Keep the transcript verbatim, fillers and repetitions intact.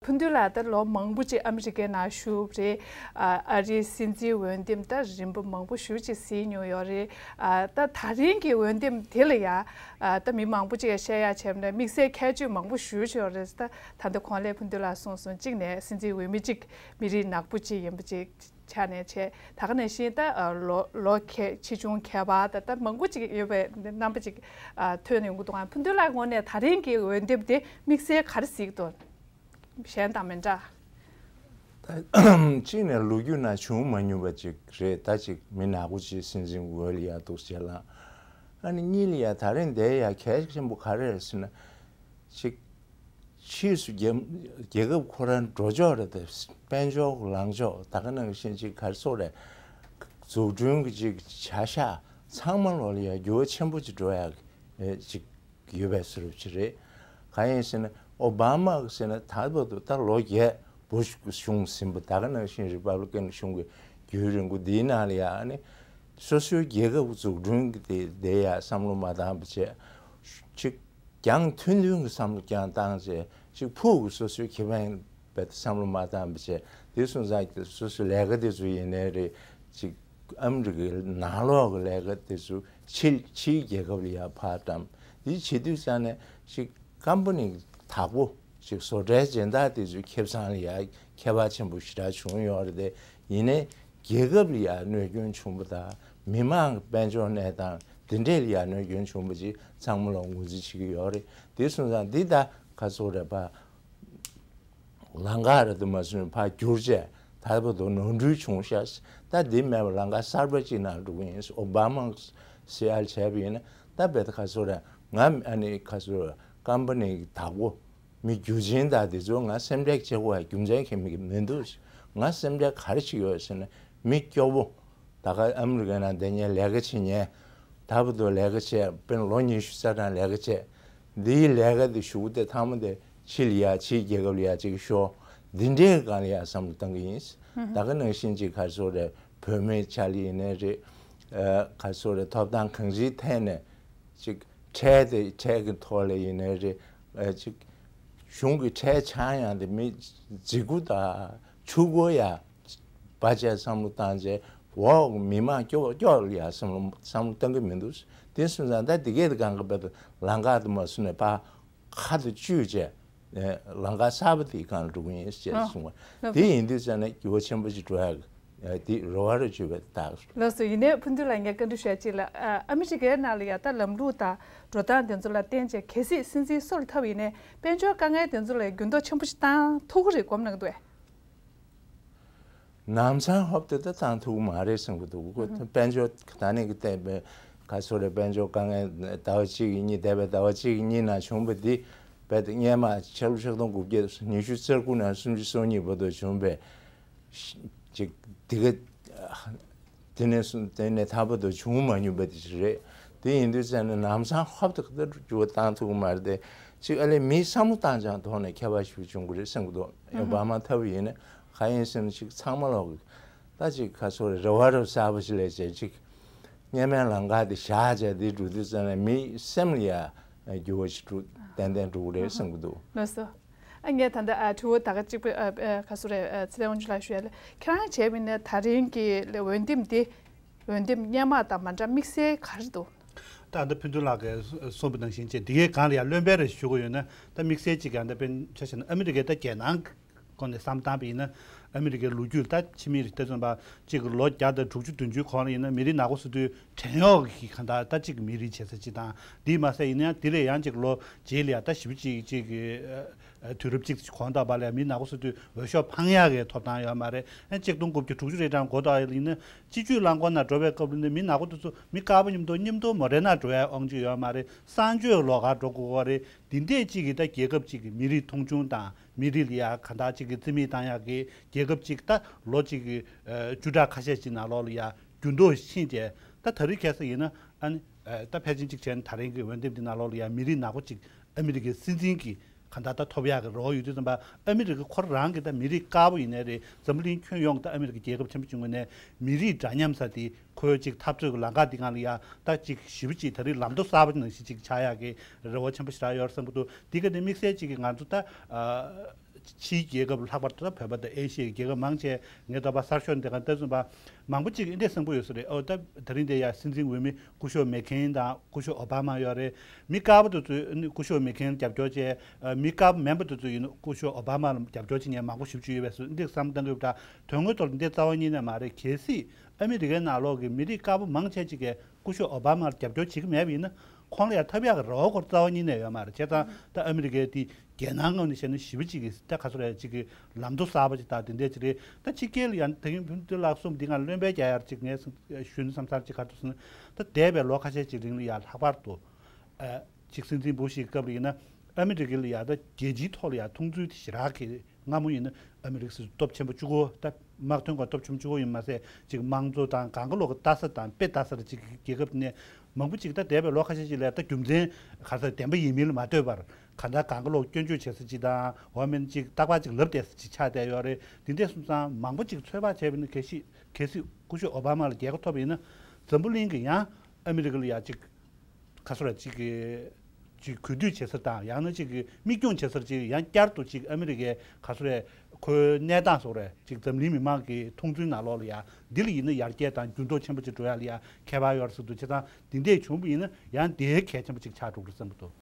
ཕུན་དུན་ལགས་ད་ལོ་མང་པོ་ཅིག་ཨ་མི་རི་ཀའི་ནང་བཞུགས་པ་རེད། ཨ་ཨ་རིའི་སྲིད་འཛིན་འོས་འདེམས་ད་རིམ་པ་མང་པོ་ཞེ་ཅིག་གཟིགས་མྱོང་ཡོད་རེད། ཨ་ད་ད་རིང་གི་འོས་འདེམས་དེ་ལ་ཡ། ཨ་ད་མི་མང་པོ་ཅིག་ཡ་བཤད་ཡ་བྱས་པ་ན་དམིགས་བསལ་ཁྱད་ཆོས་མང་པོ་ཞེ་ཅིག་ཡོད་རེད། ད་ད་ལྟ་གོང་ལས་ཕུན་དུན་ལགས་གསུངས་སོང་། གཅིག་ནས་སྲིད་འཛིན་འོས་མི་གཅིག་མི་རིགས་ནག་པོ་ཅིག་ཡིན་པ་ཅིག་ཆ་ནས་བྱས། ད་ག་ནང་བཞིན་ད་ལོ་ལོ་ཁྱད་ཆེ་ཆུང་ཁྱད་པར་ད་ལྟ་མང་པོ་ཅིག་ཡོད་པའི་རྣམ་པ་ཅིག་ཐོན་ཡོང་གི་འདུག་ཨ་ཕུན་དུན་ལགས་ངོས་ནས་ད་རིང་གི་འོས་འདེམས་དེ་དམིགས་བསལ་ག་རེ་གཟིགས་འདུག་གཞན་དང་མི་འདྲ། གཅིག་ནས་ལོ་རྒྱུས་ནང་བྱུང་མ་མྱོང་བ་ཅིག་རེད། ད་ཅིག་མི་ནག་པོ་ཅིག་སྲིད་འཛིན་འོས་ལ་ཡར་འདུག་བྱས་ལ། ཨ་ནི་གཉིས་ལ་ཡ་ད་རིང་འདི་ཡ་གལ་ཆེན་པོ་ག་རེ་རེད་ཟེར་ན། ཅིག་ཕྱིས་སུ་རྒྱལ་རྒྱལ་ཁབ་ཁོ་རང་འགྲོ་ཕྱོགས་རེད་དེ། དཔལ་འབྱོར་ལངས་ཕྱོགས་ད་ག་ནང་བཞིན་ཅིག་ག་རེ་ཟེར་དགོས་རེད། འཛུགས་སྐྲུན་གྱི་ཅིག་བྱ་གཞག་ཚང་མ་ལོག་ལ་ཡ་འགྱུར་བ་ཆེན་པོ་ཅིག་འགྲོ་ཡ་གི་ཅིག་ཡོད་པའི་བཟོ་འདྲ་ཅིག་རེད། གང་ཡིན་ཟེར་ན་ཨོ་བྷ་མ་ཟེར་ན་ད་བར་དུ་ད་ལོ་བརྒྱད་བུ་ཤ་གཞུང་ཟིན་པ་ད་ག་ནང་བཞིན་རི་པབ་ལི་ཀན་གཞུང་གི་རྒྱུན་རིང་པོ་འདིའི་ནང་ལ་ཡ་ཨ་ནི་སོ་སོའི་རྒྱལ་ཁབ་འཛུགས་སྐྲུན་གྱི་དེ་དེ་ཡ་བསམ་བློ་མ་བཏང་བ་བྱས། ཅིག་རྒྱང་མཐུན་མཐུན་གྱི་བསམ་བློ་རྐྱང་བཏང་བྱས། ཅིག་ཕུགས་ཀྱི་སོ་སོའི་ཁེ་ཕན་བས་བསམ་བློ་མ་བཏང་བ་བྱས། དེ་སོང་ཙང་སོ་སོའི་ལས་ཀ་དེ་ཚོ་ཡིན་ནའི་རེད། ཅིག་ཨ་མི་རི་ཀའི་ནང་ལོགས་ཀྱི་ལས་ཀ་དེ་ཚོ་ཕྱི་ཕྱིའི་རྒྱལ་ཁབ་ལ་ཡར་ཕར་བཀྲམ། དེ་བྱེད་དུས་ཙང་ནས་ཅིག་ཀམ་པ་ནི་དག་པོ་ཅིག་བཟོ་གྲྭའི་སྦྱིན་བདག་དེ་ཚོའི་ཁེ་བཟང་ལ་ཡར་ཁྱད་པར་ཆེན་པོ་ཞེ་དྲག་བྱུང་ཡོད་རེད་དེ། ཡིན་ནའི་རྒྱལ་ཁབ་ལ་ཡར་གནོད་སྐྱོན་བྱུང་བ་དང་མི་མང་གི་དཔལ་འབྱོར་གནས་སྟངས་དེ་འདྲས་ལ་ཡར་གནོད་སྐྱོན་བྱུང་བ་ཅིག་ཚང་མ་ལ་ངོས་འཛིན་བྱེད་ཀྱི་ཡོད་རེད། དེ་སོང་ཙང་འདི་ད་ག་ཚོད་རེད་པ། ལམ་ཁ་རེད་དུ་མ་སོང་ཕར་བསྒྱུར་བྱས་ད་བར་དུ་ནོར་འཁྲུལ་བྱུང་ཤག་ད་འདི་མེད་པ་ལམ་ཁ་གསར་པ་ཅིག་ནང་འགྲོ་གི་ཡིན། ཨོ་བྷ་མ་སི་ཨལ་བྱས་པ་ཡིན་ན་ད་བེད་ཁ་སོ་ར་ང་ཨ་ནི་ཁ་སོ་ར་ཀམ་པ་ནི་དག་པོ་མི་རྒྱུ་ཆེན་དག་དེ་ཚོ་ང་སེམས་ཁྲལ་བྱེད་དགོས་པ་རྒྱུ་མཚན་གང་ཡང་མི་འདུག་ང་སེམས་ཁྲལ་ག་རེ་བྱེད་ཀྱི་ཡོད་ཟེར་ན་མི་སྐྱོ་བོ། ད་ག་ཨ་མི་རི་ཀའི་ནང་བསྡད་མཁན་ལས་ཀ་བྱེད་མཁན། ད་བར་དུ་ལས་ཀ་བྱས་དཔེར་ན་ལོ་ཉི་ཤུ་རྩ་གྲངས་ལས་ཀ་བྱས། འདིའི་ལས་ཀ་འདི་ཞུ་དེ་ཐ་མ་དེ་ཕྱི་ལ་ཡ་ཕྱིའི་རྒྱལ་ཁབ་ལ་ཡ་ཅིག་ཤོག་འདི་འདྲའི་སྒང་ལ་ཡ་བསམ་བློ་གཏང་གི་ཡིན། ད་ག་ནང་བཞིན་ཅིག་ག་རེ་ཟེར་དགོས་རེད། བུད་མེད་ཆ་ལ་ཡིན་ནའི་རེད། ཨ་ག་རེ་ཟེར་དགོས་རེད། ཐོབ་ཐང་གང་ཅིའི་ཐད་ནས་ཅིག་ཁྲལ་དེ་ཁྲལ་གྱི་ཐོག་ལ་ཡིན་ནའི་རེད། ཨ་ཅིག་གཞུང་གི་ཁྲལ་ཆག་ཡང་དེ་མི་རྫིག་པོ་དང་ཕྱུག་པོ་ཡ། བར་ཆད་བསམ་བློ་བཏང་རྗེས་འོག་མི་མང་སྐྱོ་སྐྱོ་ལ་ཡ་བསམ་བློ་བསམ་བློ་གཏང་གི་མི་འདུག་དེ་སོང་ཙང་ད་འདི་གས་དེ་གང་གི་བར་དུ་ལམ་ཁ་དུ་མ་སོང་ནས་ཕར་ཁ་དུ་བཅུས་རྗེས་ལམ་ཁ་གསར་པ་དེའི་སྒང་ལ་འགྲོ་གི་ཡིན་ཞེས་གསུངས་པ། དེ་ཡིན་དུས་ཙང་ནས་འགྱུར་བ་ཆེན་པོ་ཞིག་འགྲོ་ཡ་གི་དེ་རེ་བ་རེ་བཅོལ་བའི་རྟགས། ལགས་སོ། ཡིན་ནའི་ཕུན་དུན་ལགས་ངས་བཀའ་འདྲི་ཞུ་ཡ་གཅིག་ལ། ཨ་མི་རི་ཀའི་ནང་ལ་ཡ་ད་ལམ་ལུགས་དང་འགྲོ་སྟངས་དེ་ཚོ་ལ་བརྟེན་བྱས་གལ་སྲིད་སྲིད་འཛིན་སུ་ལ་ཐོབ་ཡིན་ནའི་དཔལ་འབྱོར་དཀའ་ངལ་དེ་ཚོ་ལ་འགྱུར་ལྡོག་ཆེན་པོ་ཞིག་བཏང་ཐུབ་ཀྱི་རེད་དགོངས་གནང་གི་འདུག་གས། ནམ་སང་ཧོབ་ཏེ་ད་བཏང་ཐུབ་ཀྱི་མ་རེད་བསམ་གྱི་འདུག་ཁོ་དཔལ་འབྱོར་ད་ནི་གི་བལྟས་པའི་ག་ཚོད་རེད། དཔལ་འབྱོར་དཀའ་ངལ་ཟླ་བ་གཅིག་གཉིས་འདས་པའི་ཟླ་བ་གཅིག་གཉིས་ནང་བྱུང་བ་འདི་རྦད་དེ་སྔས་མ་ཕྱི་ལོ་ཆིག་སྟོང་དགུ་བརྒྱ་ཉི་ཤུ་རྩ་དགུ་ནས་སུམ་ཅུ་སོ་གཉིས་བར་དུ་བྱུང་བའི་ཅིག་འདི་ག་དེ་ནས་བཟུང་དེ་ནས་ད་བར་དུ་བྱུང་མ་མྱོང་པ་དེ་ཞིག་རེད། དེ་ཡིན་དུས་ཙང་ནས་ནམ་སང་ཧོབ་ཏེ་ག་དར་འགྱུར་བ་བཏང་ཐུབ་ཀྱི་མ་རེད་དེ། ཅིག་ཨ་ལས་མིའི་བསམ་བློ་བཏང་སྟངས་ཐོག་ནས་ཁྱད་པར་ཞིག་བྱུང་གི་རེད་བསམ་གྱི་འདུག་ཨོ་བྷ་མ་ཐོབ་པ་ཡིན་ན་གང་ཡིན་ཟེར་ན་ཅིག་ཚང་མ་ལོག་གི་ད་ཅིག་ག་ཚོད་རེད། རེ་བ་རེ་གསར་པ་ཞིག་ལས་བྱས་ཅིག་སྔས་མའི་ལམ་ཁ་དེ་བཞག་བྱས་དེ་འགྲོ་དུས་ཙང་ནས་མིའི་སེམས་ལ་ཡ་འགྱུར་བ་ཞིག་འགྲོ་ཏན་ཏན་འགྲོ་གི་རེད་བསམ་གྱི་འདུག་ལགས་སོ། ཨ་ངས་ད་ལྟ་ཨ་དྲི་བ་ད་ག་གཅིག་པུ་ཨ་ཨ་ག་ཚོད་རེད། ཨ་ཚེ་བརྟན་དབང་ཕྱུག་ལགས་ཞུ་ཡ་ལ། ཁྱེད་རང་བྱས་པ་ཡིན་ན་ད་རིང་གི་འོས་འདེམས་འདི་འོས་འདེམས་སྔོན་མ་དང་མ་འདྲ་དམིགས་བསལ་ག་རེ་འདུག་ད་ལྟ་ཕུན་ཚོགས་ལགས་ཀྱིས་གསུངས་པ་ནང་བཞིན་བྱས་འདི་གའི་སྒང་ལ་ཡང་ལོན་པའི་རེ་ཞུ་དགོས་ཡོད་ན་ད་དམིགས་བསལ་གཅིག་ཀྱང་ད་དཔེར་ཆ་བཞག་ན་ཨ་མི་རི་ཀའི་ད་རྒྱལ་ནང་སྐོར་ནས་བསམ་བཏང་བ་ཡིན་ན་ཨ་མི་རི་ཀའི་ལོ་རྒྱུས་ད་ཕྱི་མི་རིགས་དེ་ཚོ་བ་གཅིག་གི་ལོ་བརྒྱ་དང་དྲུག་ཅུ་བདུན་ཅུའི་གོང་ལ་ཡིན་ན་མི་རིགས་ནག་པོ་ཟེར་དུས་བྲན་གཡོག་གི་གང་ལྟར་ད་གཅིག་གི་མི་རིགས་བྱེད་ས་གཅིག་དང་འདི་མ་ཟད་ཡིན་ན་ཡང་འདི་ལས་ཡང་གཅིག་ལོ་རྗེས་ལ་ཡང་ད་ཞེ་པོ་གཅིག་གཅིག་གི་ཨ་དུས་རབས་གཅིག་གོང་དག་པ་ལ་མི་ནག་པོ་ཟེར་དུས་འོས་ཤོག་འཕང་ཡག་གི་ཐོབ་ཐང་ཡོད་མ་རེད། ཨ་གཅིག་སྟོང་དགུ་བརྒྱ་དྲུག་ཅུ་རེ་གྲངས་འགོ་དག་ཡིན་ན་སྤྱི་སྤྱོད་རླངས་འཁོར་ནང་འགྲོ་བའི་སྐབས་ལ་ནི་མི་ནག་པོ་དེ་ཚོ་མི་དཀར་པོ་མཉམ་དུ་མཉམ་དུ་མོ་ཊའི་ནང་འགྲོ་ཡ་དབང་ཆ་ཡོད་མ་རེད། གསང་སྤྱོད་ལོགས་ཀ་འགྲོ་དགོས་པ་རེད། འདི་འདྲས་གཅིག་གིས་ད་རྒྱལ་ཁབ་གཅིག་གི་མི་རིགས་མཐོང་ཆུང་དང་མི་རིགས་ལ་ཡ་ག་འདྲ་གཅིག་གི་རྩིས་མེད་བཏང་ཡག་གི་རྒྱལ་ཁབ་གཅིག་ད་ལོ་གཅིག་གི་ཨ་བཅུ་ཕྲག་ཁ་ཤས་ཅིག་ནང་ལོགས་ལ་ཡ་འགྱུར་ལྡོག་ཕྱིན་རྗེས་ད་ད་རེས་ཁ་སང་ཡིན་ན་ཨ་ནི་ཨ་ད་ཕལ་ཆེར་གཅིག་བྱས་ན་ད་རིང་གི་འོས་འདེམས་འདི་ནང་ལོགས་ལ་ཡ་མི་རིགས་ནག་པོ་གཅིག་ཨ་མི་རི་ཀའི་སྲིད་འཛིན་གྱི་གང་ལྟར་ད་ཐོབ་ཡག་གི་རེ་བ་ཡོད་དུས་ཙམ་པ་ཨ་མི་རི་ཀ་ཁོ་རང་གི་ད་མི་རིགས་དཀར་པོ་ཡིན་ནའི་རེད། འཛམ་བུ་གླིང་ཁྱོན་ཡོངས་ད་ཨ་མི་རི་ཀ་རྒྱལ་ཁབ་ཆེན་པོ་ཆུང་ངུ་ནས་མི་རིགས་འདྲ་མཉམ་ས་དེ་ཁོའི་གཅིག་འཐབ་རྩོད་ཀྱི་ལམ་ཁ་འདི་སྒང་ལ་ཡ་ད་གཅིག་ཞེ་པོ་གཅིག་ད་རེས་ལམ་མདོ་གསར་པ་ནང་བཞིན་གཅིག་ཆགས་ཡག་གི་རེ་བ་ཆེན་པོ་ཞིག་རག་ཡོད་བསམ་གྱི་འདུག་འདི་ག་ནས་དམིགས་བསལ་གཅིག་གི་ང་ཚོ་ད་ཨ་ ཕྱིའི་རྒྱལ་ཁབ་ལྷག་པར་དུ་བོད་པ་དང་ཨེ་ཤི་ཡའི་རྒྱལ་ཁབ་མང་ཆེ་ངའི་འདོད་པ་གསར་ཤོག་འདི་ག་ལྟ་ཚུན་པ་མང་པོ་ཅིག་འདི་གསང་པོ་ཡོད་ས་རེད། ཨོ་ད་ད་རིང་འདི་ཡ་སྲིད་འཛིན་འོས་མི་སྐུ་ཞབས་མེག་ཁེན་དང་སྐུ་ཞབས་ཨོ་བྷ་མ་ཡོད་རེད། མི་དཀར་པོ་དེ་ཚོས་ནི་སྐུ་ཞབས་མེག་ཁེན་རྒྱབ་སྐྱོར་བྱས། ཨ་མི་དཀར་པོ་མིན་པ་དེ་ཚོས་ཡིན་ན་སྐུ་ཞབས་ཨོ་བྷ་མ་ལ་རྒྱབ་སྐྱོར་བྱེད་མཁན་མང་པོ་ཞེ་པོ་ཅིག་ཡོད་པས་སོ། འདི་བསམ་བློ་གཏང་གི་ཡོད་པ་འདྲ། དོན་དངོས་ཐོག་ལ་འདི་རྩ་བ་ཉིད་ནས་མ་རེད། གལ་སྲིད་ཨ་མི་རི་ཀའི་ནང་ལོགས་ཀྱི་མི་རིགས་དཀར་པོ་མང་ཆེ་ཅིག་གིས་སྐུ་ཞབས་ཨོ་བྷ་མ་ལ་རྒྱབ་སྐྱོར་བྱེད་ཀྱི་མེད་པ་ཡིན་ན། ཁོང་ལ་ཡང་ཐོབ་ཡག་གི་རེ་བ་ཁོ་རྩ་བ་ཉིད་ནས་ཡོད་མ་རེད། བྱས་ཙང་ད་ཨ་མི་རི་ཀའི་དེ་རྒྱལ་ནང་ངོས་ནས་བཤད་ན་ཞེ་པོ་ཅིག་གི་ད་ག་ཚོད་རེད་ཅིག་གི་ལམ་མདོ་གསར་པ་ཅིག་དང་དེ་འདྲས་ཅིག་རེད། ད་ཕྱི་རྒྱལ་ལ་ཡང་དེ་ཡིན་ཕུན་ཚོགས་ལགས་གསུངས་འདི་ང་བློན་པོའི་རྒྱ་ཡར་ཅིག་ངས་ཞུས་ན་བསམ་ཚར་ཅིག་ག་རེ་འདུག་ཟེར་ན། ད་འདས་པའི་ལོ་ཁ་ཤས་ཅིག་རིང་ལ་ཡང་ལྷག་པར་དུ་ཨ་ཅིག་སྲིད་འཛིན་བུ་ཤི་སྐབས་ལ་ཡིན་ན་ཨ་མི་རི་ཀ་ལ་ཡང་ད་རྒྱལ་སྤྱིའི་ཐོག་ལ་ཡང་མཐོང་ཚུལ་དེ་ཞེ་དྲག་གི་སྔ་མོ་ཡིན་ན་ཨ་མི་རི་ཀ་སྲིད་སྟོབས་ཆེན་པོ་གཅིག་པོ། ད་དམག་དོན་ཁག་སྟོབས་ཆེན་པོ་གཅིག་པོ་ཡིན་མ་ཟད་ཅིག་དམངས་གཙོ་དང་གང་ག་ལོག་གི་ལྟ་ས་དང་དཔེ་ལྟ་ས་ལ་ཅིག་རྒྱལ་ཁབ་ནས་མང་པོ་ཅིག་ད་འདས་པའི་ལོ་ཁ་ཤས་ཅིག་ལ་ད་རྒྱུ་མཚན་ག་ས་བདེན་པ་ཡིན་མིན་ལ་མ་ལྟོས་པར་གང་ལྟར་གང་ག་ལོག་སྐྱོན་བརྗོད་བྱེད་ས་ཅིག་དང་འོ་མིན་ཅིག་རྟག་པར་ཅིག་ལབ་བསྡད་ས་ཅིག་ཆགས་བསྡད་ཡོད་རེད། དེ་འདྲས་སོང་ཙང་མང་པོ་ཅིག་ཚོད་དཔག་བྱས་པ་ཡིན་ན་གལ་སྲིད་གལ་སྲིད་སྐུ་ཞབས་ཨོ་བྷ་མ་ལ་རྒྱལ་ཁ་ཐོབ་པ་ཡིན་ན་འཛམ་བུ་གླིང་གི་ཡང་ཨ་མི་རི་ཀ་ལ་ཡང་ཅིག་ག་ཚོད་རེད་ཅིག་གི་ཅིག་གུས་འདུད་བྱེད་ས་དང་ཡང་ན་ཅིག་གི་མིག་རྒྱུང་བྱེད་སར་ཅིག་ཡང་བསྐྱར་དུ་ཅིག་ཨ་མི་རི་ཀའི་ག་ཚོད་རེད་ཁོའི་གནས་སྟངས་སོགས་རེད་ཅིག་འཛམ་གླིང་མི་མང་གི་མཐོང་ཚུལ་ནང་ལོགས་ལ་ཡང་འདི་ལ་ཡིན་ན་ཡར་རྒྱས་དང་འགྱུར་ལྡོག་ཆེན་པོ་ཅིག་འགྲོ་ཡ་ལ་ཡང་ཁྱད་པར་ཡོད་རེད་ཟེར་འདུག་བྱས་ཙང་འདི་འདྲས་བྱུང་བ་ཡིན་ན་ཡང་དེའི་གལ་ཆེན་པོ་ཅིག་ཆགས་འགྲོ་གི་རེད་བསམ་གྱི་འདུག